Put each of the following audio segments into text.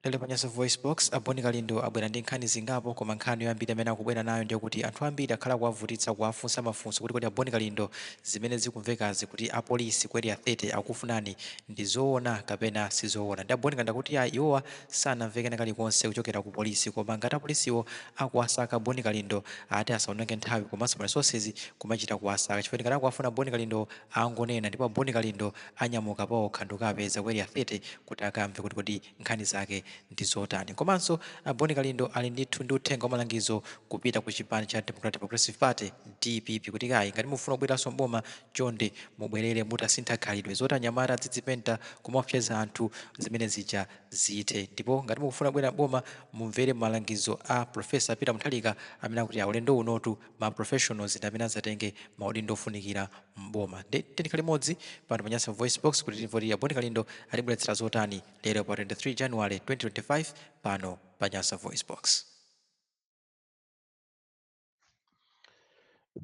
Lero pa Nyasa VoiceBox, a Bon Kalindo abwera ndi nkhani zingapo koma nkhani yoyambirira imene akubwera nayo ndiyokuti anthu ambiri akhala akuwavutitsa kuwafunsa mafunso kuti kodi a Bon Kalindo zimene zikumvekazi kuti apolisi ku Area 30 akukufunani ndi zoona kapena sizoona? Ndiye a Bon Kalindo akuti ayi iwowa sanamve kena kalikonse kuchokera ku polisi koma ngati apolisiwo akuwasaka a Bon Kalindo ati asaononge nthawi komanso ma resources kumachita kuwasaka chifukwa ngati akuwafuna a Bon Kalindo angonena ndipo a Bon Kalindo anyamuka paokha ndikukawapeza ku Area 30 kuti akamve kuti kodi nkhani zake ndi zotani. Komanso a Bon Kalindo ali ndithu ndi uthenga wa malangizo kupita ku chipani cha Democratic Progressive Party, dpp, kuti kayi ngati mufuna kubwereranso m'boma chonde mubwerere mutasintha khalidwe, zoti anyamata adzidzipenta kumaopseza anthu zimene zija zithe ndipo ngati mukufuna kubwera m'boma mumvere malangizo a Prof. Peter Mutharika amene akuti ulendo unotu ma professionals ndi amene azatenge maudindo ofunikira m'boma. Nde tiyeni tikhale limodzi pano pa Nyasa VoiceBox kuti timve kuti a Bon Kalindo atibweretsera zotani lero pa 23 January 2025 pano pa Nyasa VoiceBox.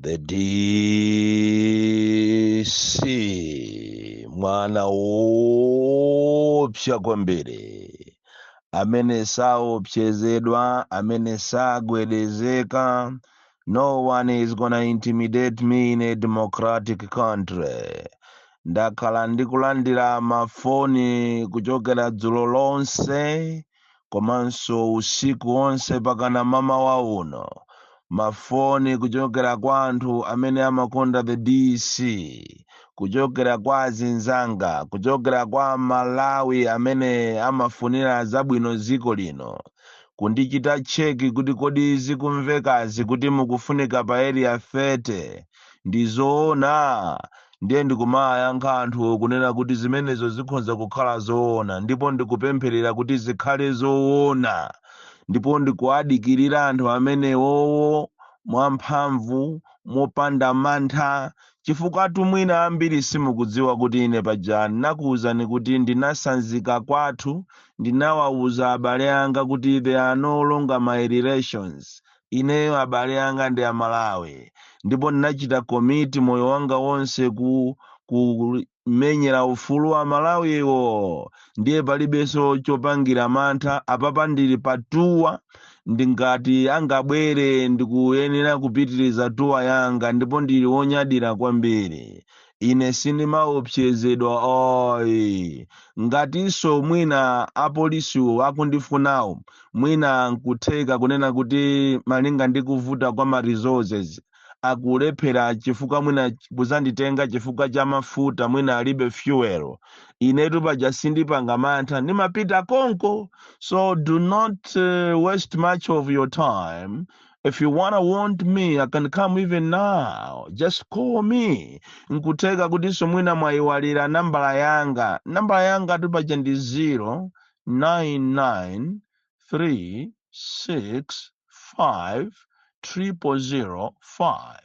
The DC mwana woopsa kwambiri amene saopsezedwa, amene sagwedezeka. No one is gonna intimidate me in a democratic country. Ndakhala ndikulandira mafoni kuchokera dzulo lonse komanso usiku wonse pakana mamawa uno, mafoni kuchokera kwa anthu amene amakonda the DC, kuchokera kwa azinzanga, kuchokera kwa Amalawi amene amafunira zabwino dziko lino, kundichita cheki kuti kodi zikumvekazi kuti mukufunika pa Area 30 ndi zoona? Ndiye ndikumayankha anthuwo kunena kuti zimenezo zikhonza kukhala zoona ndipo ndikupempherera kuti zikhale zoona ndipo ndikuwadikirira anthu amenewowo mwamphamvu mopanda mantha chifukwatu mwina ambiri simukudziwa kuti ine paja ndinakuwuzani kuti ndinasanzika kwathu, ndinawawuza abale anga kuti they are no longer my relations. Ineyo abale anga ndi Amalawi ndipo ndinachita commit moyo wanga wonse ku kumenyera ufulu wa Malawiwo. Ndiye palibenso chopangira mantha apapa, ndili pa tour. Ndingati angabwere, ndikuyenera kupitiriza tour yanga ndipo ndili wonyadira kwambiri. Ine sindimaopsezedwa ayi. Ngatinso mwina apolisiwo akundifunawo, mwina nkutheka kunena kuti malinga ndi kuvuta kwa ma resources akulephera chifukwa mwina kuzanditenga chifukwa cha mafuta, mwina alibe fuel. Inetu paja sindipanga mantha, ndimapita konko. So do not waste much of your time. If you wanna want me, I can come even now. Just call me. Nkutheka kutinso mwina mwayiwalira nambala yanga. Nambala yanga tu paja ndi 0 9 9 3 6 5 000 5.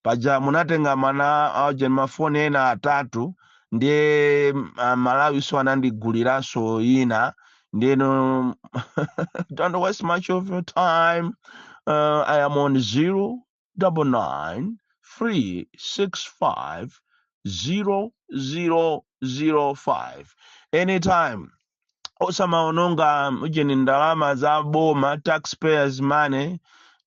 Paja munatenga mana aja mafoni ena atatu, ndiye Malawi so anandiguliranso ina. Ndiyeno don't waste much of your time. I am on 0 99 3 6 5 0005 anytime. Osamaononga ujeni ndalama za boma, taxpayers money,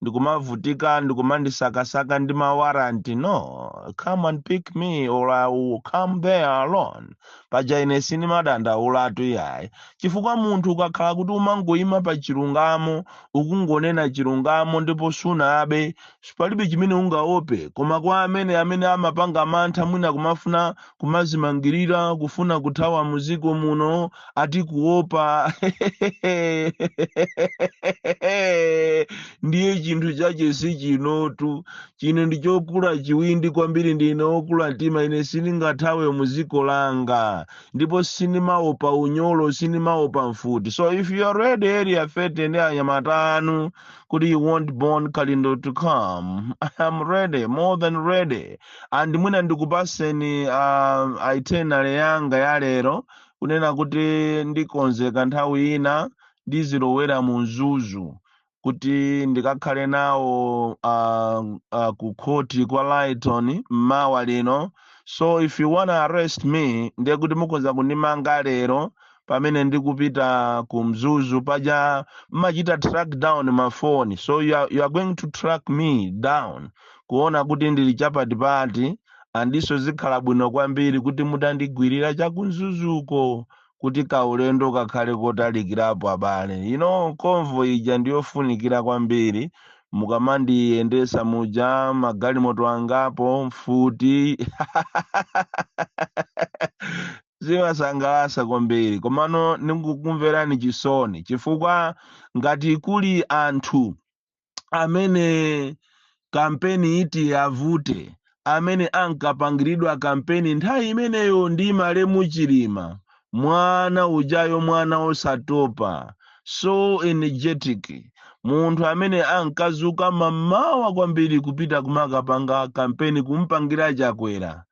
ndikumavutika ndikumandisakasaka ndi mawaranti. No, come and pick me or I will come there alone. Paja ine sindimadandaulatu iyayi, chifukwa munthu ukakhala kuti umangoyima pa chilungamo, ukungonena chilungamo ndipo sunabe, palibe chimene ungaope. Koma kwa amene amapanga mantha, mwina kumafuna kumazimangirira, kufuna kuthawa muziko muno, ati kuopa, ndiye chinthu chache si chinotu. Chino ndi chokula chiwindi kwambiri. Ndine wokula mtima, ine sindingathawe muziko langa ndipo sindimaopa unyolo, sindimaopa mfuti. So if you are ready, Area 30 ndi anyamata anu, kuti you want Bon Kalindo to come, I am ready, more than ready. And mwina ndikupaseni itinerary yanga ya lero, kunena kuti ndikonzeka nthawi ina ndizilowera mu Mzuzu kuti ndikakhale nawo ku khoti kwa Lyton mmawa lino. So if you wanna arrest me, ndiye kuti mukhoza kundimanga lero. Pamene ndikupita ku Mzuzu paja mmachita track down mafoni, so you are going to track me down kuona kuti ndili chapatipati. Andiso zikhala bwino kwambiri kuti mutandigwirira chakumzuzuko kuti kaulendo kakhale kotalikirapo, abale. Convoy ija ndiyofunikira kwambiri. Mukamandiyendesa muja, magalimoto angapo, mfuti, zimasangalasa kwambiri. Komano ndikukumverani chisoni chifukwa ngati kuli anthu amene kampeni iti yavute, amene ankapangiridwa kampeni nthawi imeneyo ndi malemu Chilima, mwana ujayo, mwana osatopa, so energetic, munthu amene ankazuka mamawa kwambiri kupita kumakapanga kampeni kumpangira Chakwera,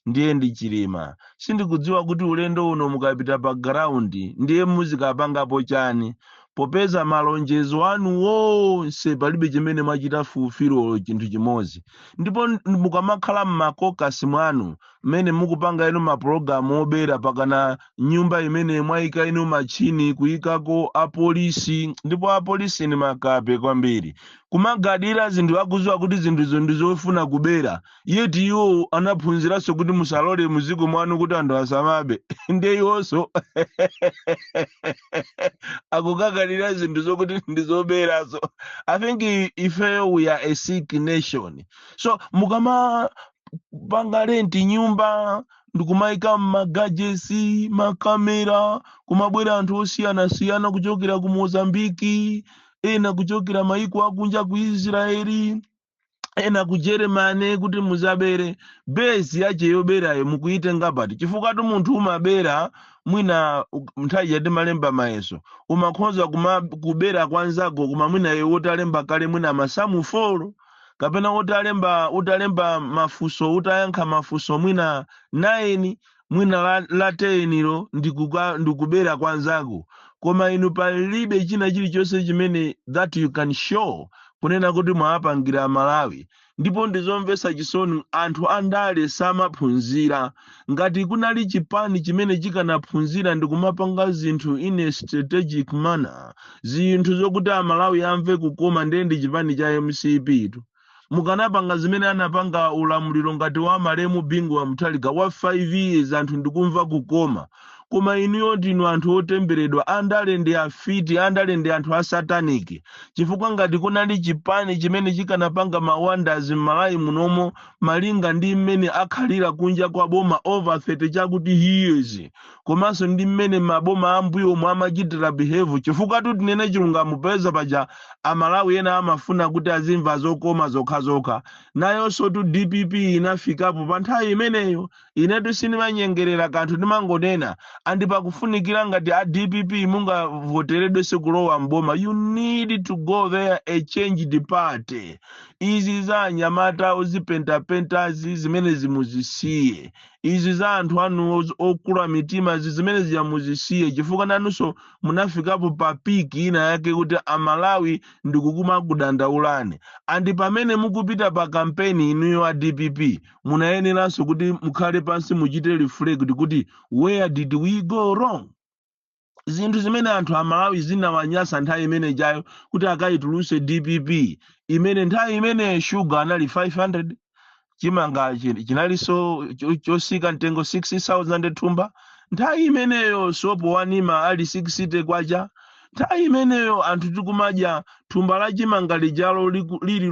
ndiye ndi Chilima. Sindikudziwa kuti ulendo uno mukapita pa ground ndiye muzikapangapo chani, popeza malonjezo anu wonse palibe chimene mwachita fulfill, chinthu chimodzi. Ndipo mukamakhala m'ma caucus mwanu mmene mukupanga inu mapulogalamu obera, pakana nyumba imene mwayika inu machini, kuyikako apolisi, ndipo apolisi ni makape kwambiri, kumagadira zinthu akuziwa kuti zinthuzo ndi zofuna kubera, yeti iwo anaphunziranso kuti musalole muziko mwanu kuti anthu asamabe. Ndiye iwonso akukakalira zinthu zokuti ndizoberazo. I think ifeyo we are a sick nation. So mukama panga rent nyumba ndikumayika ma gadgets, makamera, kumabwera anthu osiyanasiyana kuchokera ku Mozambiki, ena kuchokera maiko akunja, ku Israeli, ena ku Germany, kuti muzabere, base yache yoberayo mukuitenga pati? Chifukwa tu munthu umabera mwina nthawi yati malemba mayeso, umakhoza kubera kwanzako, koma mwina iwe utalemba kale mwina masamu 4 kapena utalemba mafunso, utayankha mafunso mwina 9, mwina la 10 lo ndikubera kwanzako. Koma inu palibe china chilichonse chimene that you can show kunena kuti mwapangira Malawi. Ndipo ndizomvetsa chisoni, anthu andale samaphunzira. Ngati kunali chipani chimene chikanaphunzira ndi kumapanga zinthu in a strategic manner, zinthu zokuti Amalawi amve kukoma, ndiye ndi chipani cha MCP tu. Mukanapanga zimene anapanga ulamuliro ngati wa malemu Bingu wa Mutharika wa 5 years, anthu ndikumva kukoma. Koma inuyo ndinu anthu otemberedwa. Andale ndi afiti, andale ndi anthu asataniki, chifukwa ngati kunali chipani chimene chikanapanga ma wonders m'Malawi munomo malinga ndi mmene akhalira kunja kwa boma over 30 chakuti years, komanso ndi mmene maboma ambuyo omwe amachitira behave, chifukwa tinene chilungamo, peza paja Amalawi ena amafuna kuti azimva zokoma zokhazokha. Nayonso tu DPP inafikapo pa nthawi imeneyo. Inetu sindimanyengerera kanthu, ndimangonena. Andi pakufunikira ngati a DPP mungavoteredwe kulowa mboma, you need to go there a changed party. Izi za anyamata ozipentapentazi zimene zimuzisiye, izi za anthu anu okula mitima izi zimene ziyamuzisiye, chifukwa nanunso munafikapo pa peak ina yake kuti Amalawi ndikukuma kudandaulani. Andi pamene mukupita pa kampeni inuyo a DPP, munayeneranso kuti mukhale pansi, muchite reflect kuti where did we go wrong? Zinthu zimene anthu Amalawi zinawanyasa nthawi imene jayo kuti akayituluse DPP, imene nthawi imene shuga anali 500, chimanga chinalinso chosika mtengo 60,000 thumba nthawi imeneyo, sopo wanima ali 60 kwacha nthawi imeneyo, anthu tikumadya thumba la chimanga lijalo lili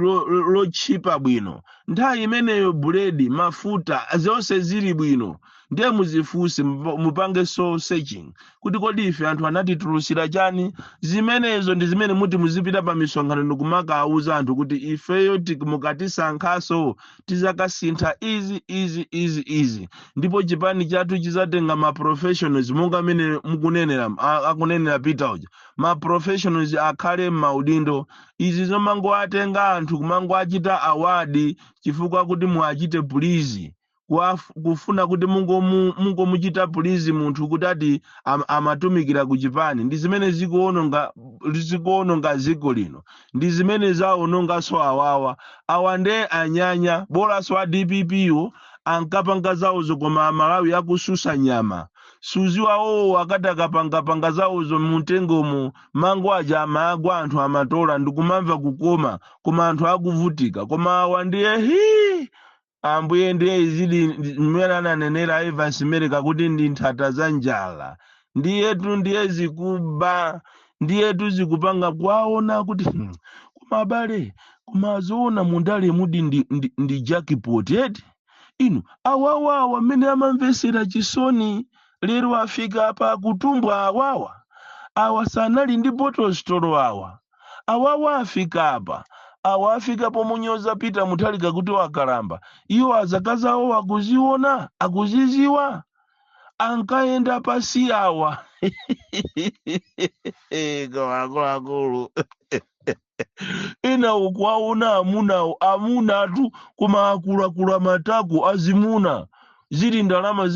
lotchipa bwino nthawi imeneyo, buledi, mafuta, zonse zili bwino. Ndiye muzifunse, mupange soul searching kuti kodi ife anthu anatitulusira chani? Zimenezo ndi zimene muti muzipita pa misonkhano ndikumakawuza anthu kuti ifeyo mukatisankhaso tizakasintha izi, izi, izi, izi, ndipo chipani chathu chizatenga ma professionals monga amene mukunenera, akunenera Peter uja, ma professionals akhale m'maudindo. Izi zomangoatenga anthu kumangoachita award chifukwa kuti muachite please, kufuna kuti mungomuchita please munthu kuti ati amatumikira ku chipani, ndi zimene zikuononga dziko lino, ndi zimene zawononganso awawa. Awa nde anyanya, bolanso a DPP wo ankapanga zawozo, koma Amalawi akususa nyama. Suziwawo akati akapangapanga zawozo mumtengomo, mango aja amagwa, anthu amatola ndikumamva kukoma, koma anthu akuvutika. Koma awa ndiye hii, Ambuye, ndiye izili mmene ananenera Evans Mereka kuti ndi nthata za njala. Ndiyetu ndiye zikuba, ndiyetu zikupanga kwaona kuti koma abale, koma zoona mundale mudi ndi jackpot eti? Inu, awawawa amene amamvesera chisoni lero afika pa kutumbwa. Awawa, awa sanali ndi potostolo, awa, awawa afika apa, awa afika pomunyoza Peter Mutharika kuti wakalamba. Iwo azakazi awo akuziona, akuziziwa, ankayenda pasi awa. Koma akuluakulu, ena ukuwaona amunawo, amunatu, koma akuluakulu amatako azimuna, zili ndalama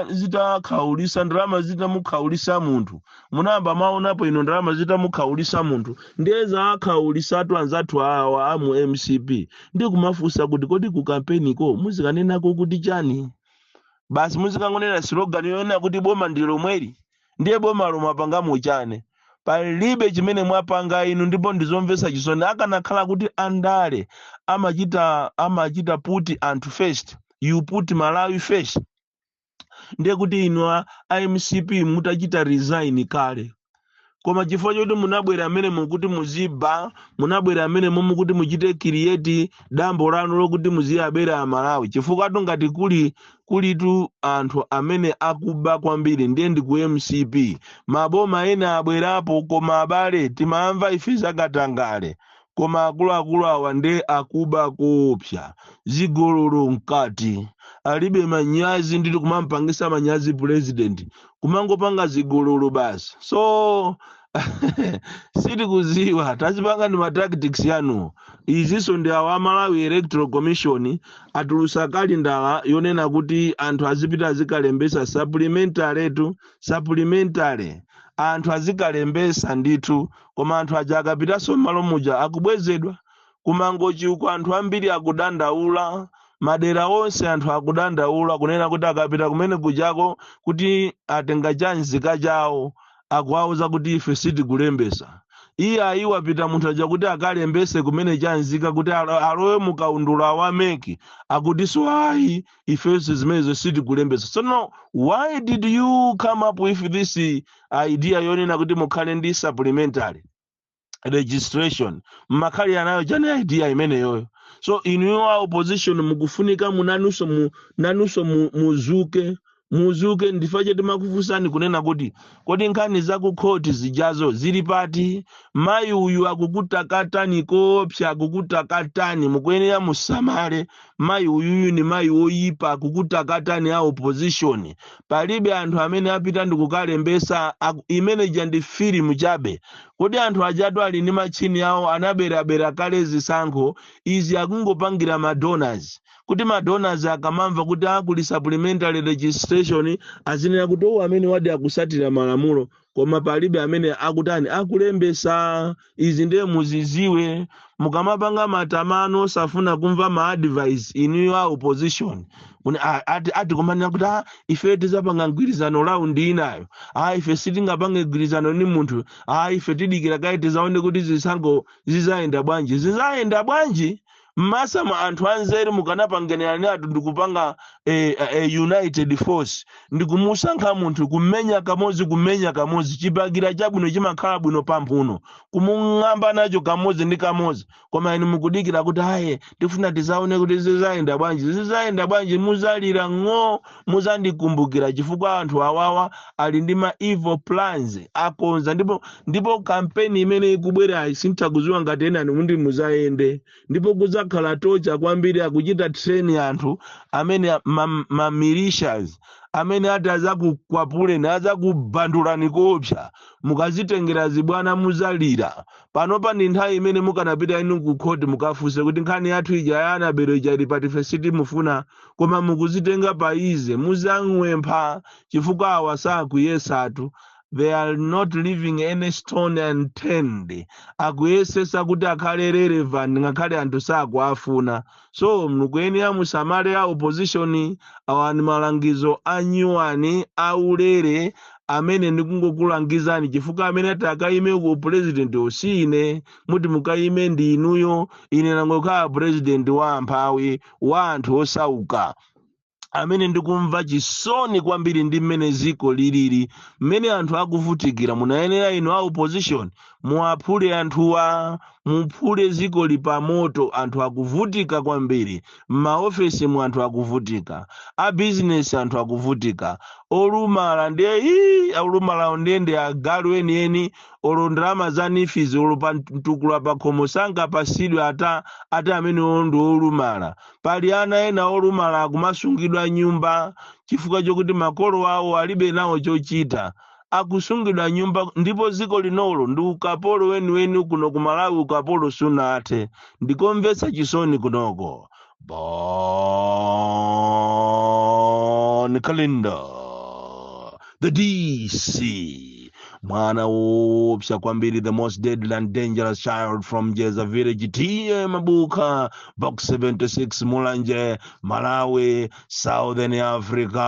zitakhaulisa, ndalama zitamukhaulisa munthu. Munayamba maonapo ino ndalama zitamukhaulisa munthu? Ndiye zakhaulisatu anzathu awa amu MCP. Ndi kumafunsa kuti kodi ku kampeniko muzikanenako kuti chani? Basi, muzikangonena slogan yonena kuti boma ndi lomweli. Ndiye boma lomapanga muchane? Palibe chimene mwapanga inu, ndipo ndizomvetsa chisoni. Akanakhala kuti andale amachita put anthu first, you put Malawi first, ndiye kuti inu a MCP mutachita resign kale. Koma chifukwa choti munabwera amene mukuti muziba, munabwera amene mukuti muchite create dambo lanu lokuti muziyabera Amalawi, chifukwa ngati kulitu anthu amene akuba kwambiri, ndiye ndi ku MCP. Maboma ena abwerapo, koma abale, timamva ife zakatangale, koma akuluakulu awa ndiye akuba koopsa, zigololo mkati, alibe manyazi, nditi kumampangisa manyazi president, kumangopanga zigololo basi. So sitikuziwa, tazipanga ndi ma tactics yanu izinso. Ndi awa Malawi Electoral Commission atulusa kalindala yonena kuti anthu azipita azikalembesa supplementary tu, supplementary, anthu azikalembesa ndithu. Koma anthu aja akapitanso m'malo muja akubwezedwa. Kumangochi uko anthu ambiri akudandaula, madera onse anthu akudandaula kunena kuti akapita kumene kujako kuti atenga chanzika chawo, akuwauza kuti ife sitikulembesa. Iye ayiwapita munthu aja kuti akalembese kumene chanzika kuti alowe mukaundula wa MEC, akutinso ayi, ifenso zimenezo sitikulembesa. So no, why did you come up with this idea yonena kuti mukhale ndi supplementary registration? Mmakhali anayo chani idea imeneyoyo? So inuyo a opposition mukufunika munanunso nanunso muzuke, muzuke. Ndifa chete makufunsani kunena kuti kodi nkhani za ku khoti zijazo zili pati? Mayi uyu akukutakatani kopsa, akukutakatani, mukuyenera musamale. Mayi uyuyu ni mayi woyipa, akukutakatani a opposition. Palibe anthu amene apita ndikukalembesa, imeneja ndi filimu chabe. Kodi anthu ajatu ali ndi machini awo, anaberabera kale zisankho izi, akungopangira ma donors kuti ma donors akamamva kuti akuli supplementary registration azinena kuti owo amene wadi akusatira malamulo. Koma palibe amene akutani, akulembesa. Izi ndiye muziziwe, mukamapanga matamano osafuna kumva ma advice inuyo a opposition. Ati kumanena kuti ah, ife tizapanga mgwirizano round inayo, ah, ife sitingapange mgwirizano ni munthu, ah, ife tidikira kaye tizaone kuti zisankho zizayenda bwanji. Zizayenda bwanji? Mmasa mwa anthu anzeru mukanapanganirani atu ndikupanga united force, ndikumusankha munthu, kumenya kamodzi, kumenya kamodzi. Chibakira chabwino chimakhala bwino pamphuno, kumung'amba nacho kamodzi ndi kamodzi. Koma inu mukudikira kuti aye, tifuna tizaone kuti zizayenda bwanji. Zizayenda bwanji? Muzalira ng'o, muzandikumbukira, chifukwa anthu awawa ali ndi ma evil plans akonza. Ndipo kampeni imene ikubwera sinthakuziwa ngati ena mundi muzayende, ndipo kuzakhala tocha kwambiri. Akuchita train anthu amene ma militias amene ati azakukwapuleni, azakubandulani kopsa mukazitengera zibwana. Muzalira. Panopa ndi nthawi imene mukanapita inu ku khoti mukafunse kuti nkhani yathu ija ya Anabelo ija ili pati, ife sitimufuna. Koma mukuzitenga paize, muzang'wempha, chifukwa awa sakuyesatu. They are not leaving any stone unturned. Akuyesesa kuti akhale relevant ngakhale anthu sakuafuna. So mukuyenera musamale a opposition. Awa ni malangizo anyuwani aulere amene ndikungokulangizani, chifukwa amene ati akayime ku president osine muti mukayime ndi inuyo. Ine nangokhala president wa amphawi, wa anthu osauka, amene ndikumva chisoni kwambiri ndi mmene ziko lilili, mmene anthu akuvutikira. Munayenera inu a opposition muwaphule anthuwa, muphule ziko lipamoto. Anthu akuvutika kwambiri m'maofesi mu, anthu akuvutika, a bizinesi anthu akuvutika, olumala ndiye ii, olumala ndiye ndi agalu enieni. Olo ndalama za NEEF izi, olo pa mtukula pakhomo sangapasidwe ata ati amenewo ndi olumala. Pali ana ena olumala akumasungidwa nyumba chifukwa chokuti makolo awo alibe nawo chochita, akusungidwa nyumba. Ndipo ziko linolo ndi ukapolo weniweni kuno ku Malawi, ukapolo sunathe. Ndikomvetsa chisoni kunoko. Bon Kalindo, the DC, mwana woopsa kwambiri, the most deadly and dangerous child from Jeza Village, T/A Mabuka, Box 76, Mulanje, Malawi, Southern Africa.